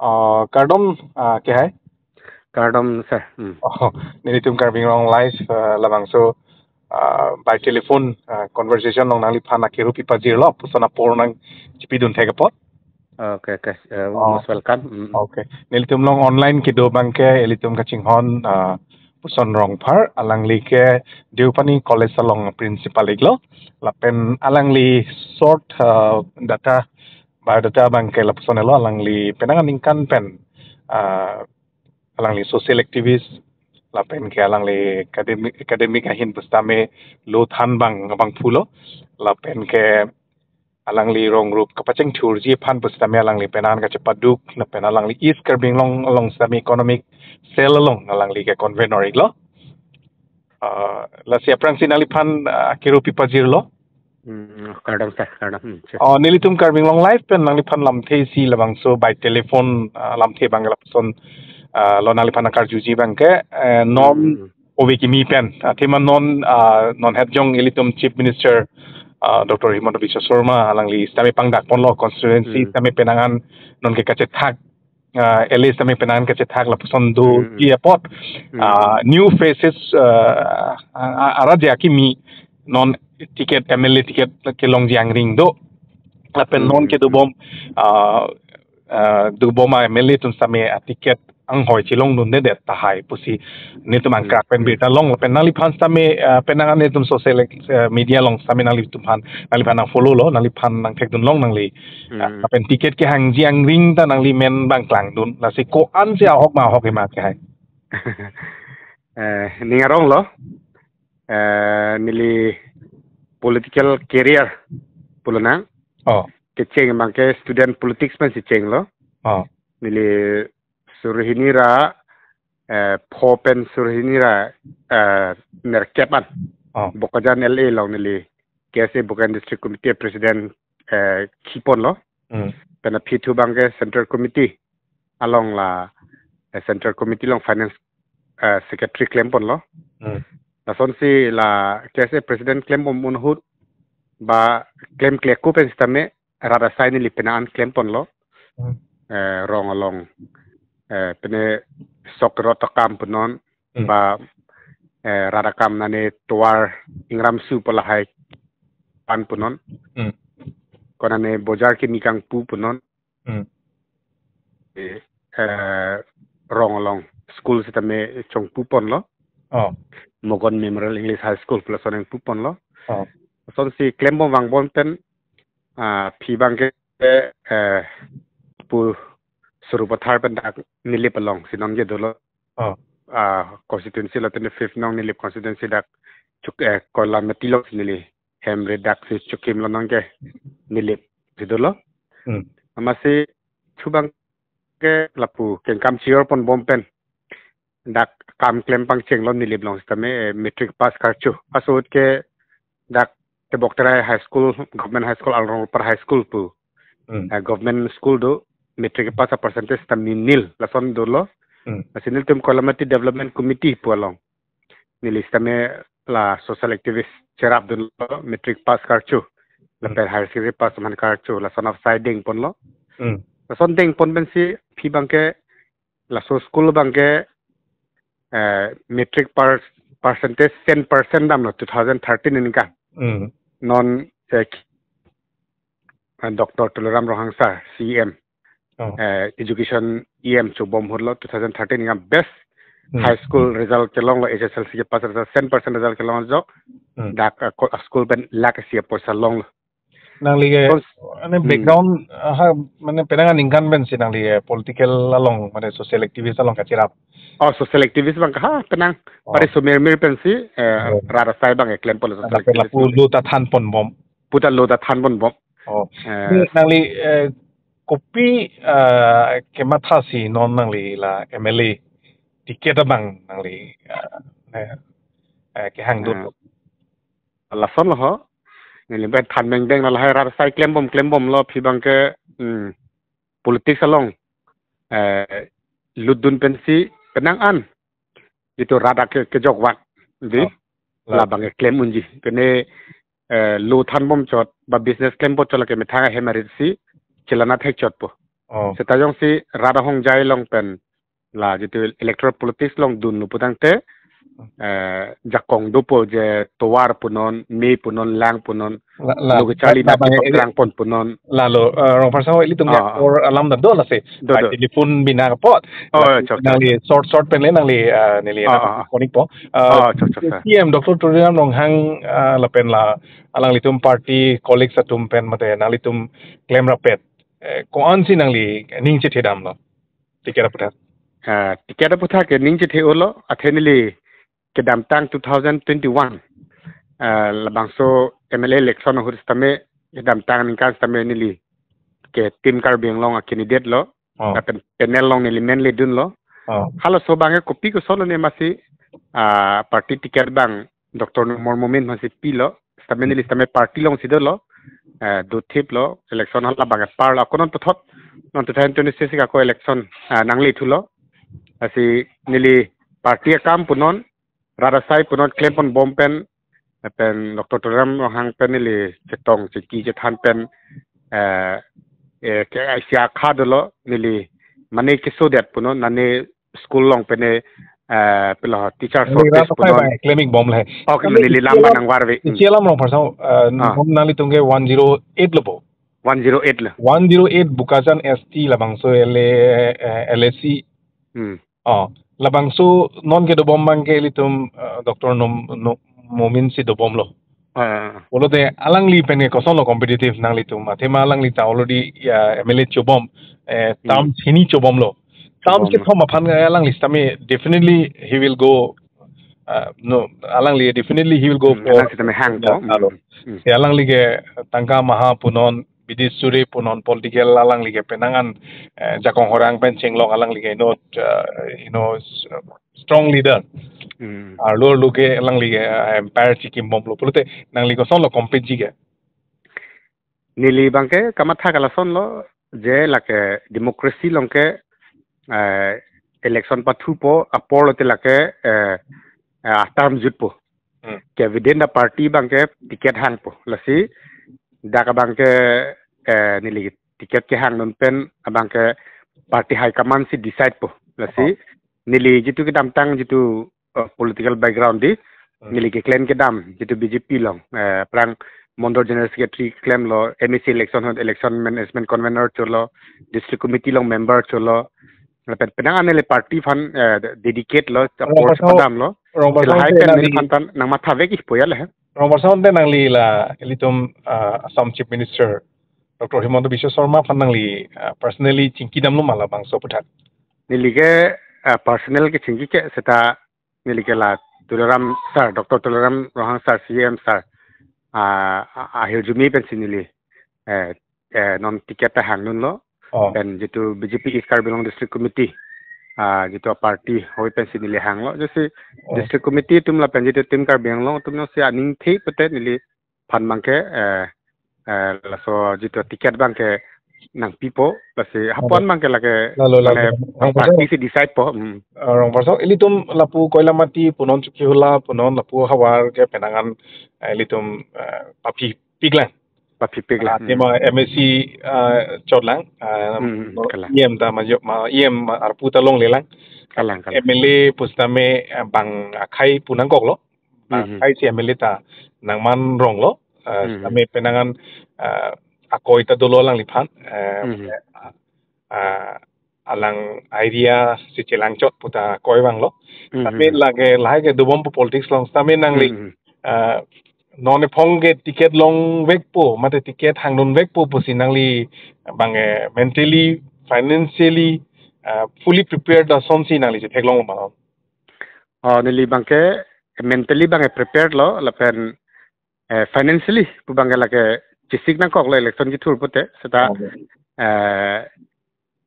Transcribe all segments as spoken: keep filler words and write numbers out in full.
Uh, kardom, uh, ke hai? Kardom, sir. Hmm. Oh, nelitum Karbi Anglong Live, uh, labangso, uh, by telephone, uh, conversation along nangliphan akiru pipajirlo, puson apor nangchipidun thek apot. Okay, okay. Uh, Oh. Most welcome. Hmm. Okay. Nelitum along online kedo abangke, ilitum kachinghon, uh, puson Rongphar, alangli ke Deopani College along principal iklo. Lapen alangli short, uh, data, biodata abangke lapuson iklo, alangli penang aningkan pen, uh, alangli social activist, lapen ke alangli academic, academic ahin pusitame lo than abang, abang pulo, lapen ke alangli rong rup kapacheng thurji aphan pusitame alangli penang kachepaduk, lapen alangli East Karbi Anglong along sitame economic cell along alangli ke convener iklo. Uh, lasi aphrangsi nangliphan, uh, akiru pipajirlo. Hmm, kardom, sir, kardom. Hmm, sir. Oh, nelitum Karbi Anglong Live pen nangliphan lamthe isi labangso by telephone, uh, lamthe abang lapuson, uh, lo nangliphan akarjuji abangke, uh, non Hmm. ove kimi pen. Athema non, uh, non het jong ilitum Chief Minister, uh, Doctor Himanta Biswa Sarma alangli sitame pangdak ponlo constituency Hmm. sitame penang an non ke kachethak, uh, L A sitame penang an kachethak lapuson do Hmm. ji apot. Hmm. Uh, new faces, uh, a-, a-, arat ja kimi non ticket, M L A ticket kelongji angring do. Lapen non Hmm. kedobom, uh, uh, dobom a M L A atum sitame a ticket anghoi chelongdundedet tahai pusi nelitum Hmm. angkrak pen Hmm. birta long lapen nangliphan sitame, uh, penang an nelitum social, uh, media along sitame nanglitum aphan, nangliphan nangfollowlo, nangliphan nangthekdun long nangli. Hmm. Uh, lapen ticket kehangji angring ta nangli men abang klangdun. Lasi ko-ansi ahok ma ahok ema ke hai? Eh, ning aronglo. Eh, neli political career pulo nang. Oh. Kecheng abangke student politics pensi chenglo. Oh. Neli suri hini ra, eh, pho pen suri hini ra, eh, nerkep an. Oh. Bokajan L A along neli K S A Bokajan District Committee President, eh, kiponlo. Hmm. Pen aphi thu abangke Central Committee along la, eh, Central Committee along Finance, eh, Secretary klemponlo. Hmm. Lasonsi la K S A President klembom ahut ba klemkle ko pen sitame rat asai neli penang an klemponlo. Hmm. Eh, rong along, eh, pine sok rot akam punon, Hmm. ba, eh, rat akam nane tovar ingram su pu lahai pan punon. Hmm. Konane bojar kimi kangpu punon. Hmm. Eh, eh, rong along school sitame chongpuponlo. Oh. Mogon Memorial English High School pu lason nangpuponlo. Oh. Lasonsi klembom vangbom pen, ah, aphi abangke, eh, pu Sarupathar pen dak Nilip alongsi non ke dolo. Oh. Ah, constituency lo twenty-fifth nong Nilip constituency dak chuk, eh, Koilamati alongsi neli hem ri daksi chukimlo nong ke Nilipsi dolo. Hmm. Amatsi thu abangke lapu kengkam chior ponbom pen dak kam klem pangchenglo Nilip along sitame, eh, matric pass karchu. Pass ahut ke dak Tebok Terai High School, Government High School, Along Rongpar High School pu. Hmm. Eh, government school do, matric pass a percentage sitame nil, lason dolo. Hmm. Lasi nelitum Koilamati Development Committee pu along neli sitame la social activist cherapdunlo, matric pass karchu. Hmm. Lapen higher secondary pass man karchu, lason asai dengponlo. Hmm. Lason dengpon pensi aphi abangke laso school abangke, eh, matric per-, percentage cent percent damlo two thousand thirteen aningkan. Hmm. Non, eh, eh, Doctor Tuliram Ronghang sir, C E M. Oh. Eh, education E M chobom ahutlo two thousand thirteen aningkan best Hmm. high school result kelonglo, H S L C ke pass result cent percent result kelong ajok. Hmm. Dak, eh, ko-, school pen lakh isi apoisa longlo. Nangli ke, Terus, mane hmm. background, aha, mane penang aningkan pensi nangli ke political along, mane social activist along kacherap? Oh, social activist abangke ha, penang. Oh. Pari sumirmir pensi, eh, Oh. rat asai abangke klemponlo social Dak activist lapu abangke. Lo ta thanponbom. Puta lo ta thanponbom. Oh. Eh. Nangli, eh, kopi, eh, kemathasi non nangli la M L A ticket abang nangli, eh, eh, eh, kehangdun? Eh. Lasonlo ho. Neli pen than mengdeng la lahai rat asai klembom klembomlo aphi abangke, hmm, politics along, eh, lutdun pensi penang an jitu rat ake kejok vang di. Oh. Labangke klem unji. Kene, eh, lo thanbom chot ba business klembom chot lake methang ahem arit si chelana thek chotpo. Oh. Seta jongsi rat ahongjai along pen la jitu electoral politics along dunlo putangte, eh, jakong dopo je tovar punon, me punon, lang punon, La, la, loge charli la, la, nangpi bang, eh, pangkrang pon punon. Lalo, eh, Rongpharsao, ilitum ke Ah, ah. Or alam ta do lasi. Do, By do. Telephone bina kapot. Oh, Lasi chok, chok, nangli chok. Short, short pen le nangli, eh, neli Ah, nang ah, ah. Konik po. Eh, Ah, chok, chok, sir. C M Doctor Tuliram Ronghang, eh, lapen la, alanglitum party colleagues atum pen mate nanglitum klemrap-et. Eh, ko-ansi nangli ning chethedamlo? Ticket aputhak. Eh, ticket aputhak ke ning chethe-olo, athe neli kedamtang two thousand twenty-one. Eh, labangso M L A election ahut sitame, kedamtang aningkan sitame neli ke Team Karbi Anglong a-candidate lo. Oh. Lapen panel along neli men ledunlo. Oh. Halaso abangke kopi kosonlo ne masi, ah, party ticket abang Doctor Numal Momin aphansi pilo. Sitame neli sitame party alongsi dolo. Eh, dothiplo, election hala abangke parlo. Ako non puthot, non two thousand twenty-six ako election, ah, nanglethulo. Lasi neli party akam punon, rat asai punon klem ponbom pen, pen Doctor Tuliram Ronghang pen neli chetong chingki chethan pen, eh, eh, ke asia kha dolo, neli mane kesodet punon, nane school along pen, eh, pilo teacher Neli shortage rat apai punon. Bai, klem-ikbom le. Okay, Nangli neli isi lamba alam, nangvarve. Hmm. Isi alam Rongpharsao, eh, Ah. Nangli tungke one zero eight lo po. One zero eight lo. One zero eight Bokajan S T labangso L A, eh, L A C. Hmm. Oh, labangso non kedobom abangke ilitum, eh, Doctor Nom-, No-, Momin si dobomlo. Ah. Pulote alangli pen ke kosonlo competitive nanglitum. Athema alangli ta already ya M L A chobom, eh, term Hmm. hini chobomlo. Term Chobom. Kethom aphan alangli sitame definitely he will go, uh, no, alangli definitely he will go Hmm, for alang sitame hang Ya, po. Hmm. Alo. Hmm. Si alangli ke tangka maha punon, bidi suri punon, political alangli ke penang an, eh, jakong horang pen chenglok alangli ke, you know, uh, you know, s-, strong leader. Hmm. Arlo arlo ke alangli ke, eh, empire chikim bomlo. Pulote nangli kosonlo compete ji ke? Neli abangke kamatha ke lasonlo, je lake democracy along ke, eh, election pathupo apor lote lake, eh, eh, term jutpo. Hmm. Ke within the party abangke ticket hangpo. Lasi dak abangke, eh, neli ticket kehang non pen abangke party high command si decide po. Lasi Oh. neli jitu kedamtang jitu, eh, political background di, Hmm. neli keklem kedam jitu B J P along, eh, aphrang Mandal General Secretary klemlo, M A C election ahut election management convener cholo, district committee along member cholo, lapen penang an neli party aphan, eh, dedicate lo, Rongpharsao, apor padamlo. Rongpharsao Lahai te pen nangli neliphan ta nangmatha vek-ikpo ya le. Rongpharsao te nangli la ilitum, ah, Assam Chief Minister Doctor Himanta Biswa Sarma aphan nangli, ah, personally chingkidamlo ma labangso aputhak? Neli ke, ah, personal kechingki ke seta neli ke la Tuliram sir, Doctor Tuliram Ronghang sir, C M sir, ah, a-, ahirjume pensi neli, eh, eh, non ticket ta hangdunlo. Oh. Pen jitu B J P East Karbi Anglong District Committee, ah, jitu party ahoi pensi neli hanglo. Jesi Oh. District Committee atum lapen jitu Team Karbi Anglong atum jongsi aningthe pute neliphan abangke, eh, eh, laso jitu ticket abangke nangpipo, lasi Oh. hapuan abangke lake Lalo, lalo. mane Rongpharsao. party si decide po. Hmm. Eh, Rongpharsao, ilitum lapu Koilamati punon Chokihola punon lapu havar ke penang an, eh, ilitum, eh, paphipiklang. Paphipiklang. Ah, Hmm. tema M A C, ah, chotlang, ah, Hmm, hmm, hmm, kalang. E M ta majo, ma, E M ma arpu ta longlelang. Kalang, kalang. M L A pusitame, ah, bang akhai pu nangkoklo. Bang Hmm, hmm. akhai si M L A ta nangman ronglo. Ah, Hmm, hmm. sitame penang an, ah, akoi ta dolo alangliphan. Ah, Hmm, hmm. ah, ah, alang idea si chelangchot puta koi vanglo. Hmm, Tapi hmm. lake lahai ke dobompo politics along. Tapi nangli, Hmm, hmm. ah, non ephong ke ticket longvekpo, mate ticket hangdunvekpo pusi nangli abang, eh, mentally, financially, ah, fully prepared asonsi nangli chetheklong ma? Oh, neli abangke mentally abangke prepared lo, lapen, eh, financially pu abangke lake chesik nangkoklo election kethur pute, seta, Okay. eh,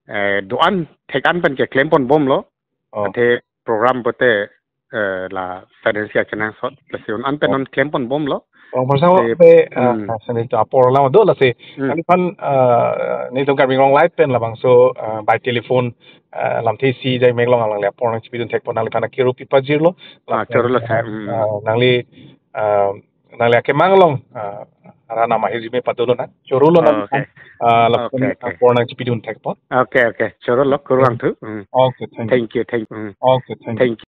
eh, do-an thek-an pen keklem ponbomlo. Oh. Athe program pute, eh, la finance akenangsot, lasi un-an pen Oh. non klem ponbomlo. Oh, Rongpharsao Eh, te, ah, hmm. ah, sani to apor alam do lasi. Hmm. Neliphan, ah, nelitum Karbi Anglong Live pen labangso, ah, by telephone, ah, lamthe isi jai meklong alangli apor nangchipidun thekpo, nangliphan akiru pipajirlo. Ah, Lapen, chorolo ah, sai. Hmm. ah, nangli, ah, nangli akemang along, ah, Ra nama hirjume padolo na. Choro lo na. Oh, okay. Ah, lapu Okay, okay. apor nangchipidun thek po. Okay, okay. Choro lo kurang tu. Mm. Okay, thank you. Thank you, thank you. Mm. Okay, thank you. Thank you.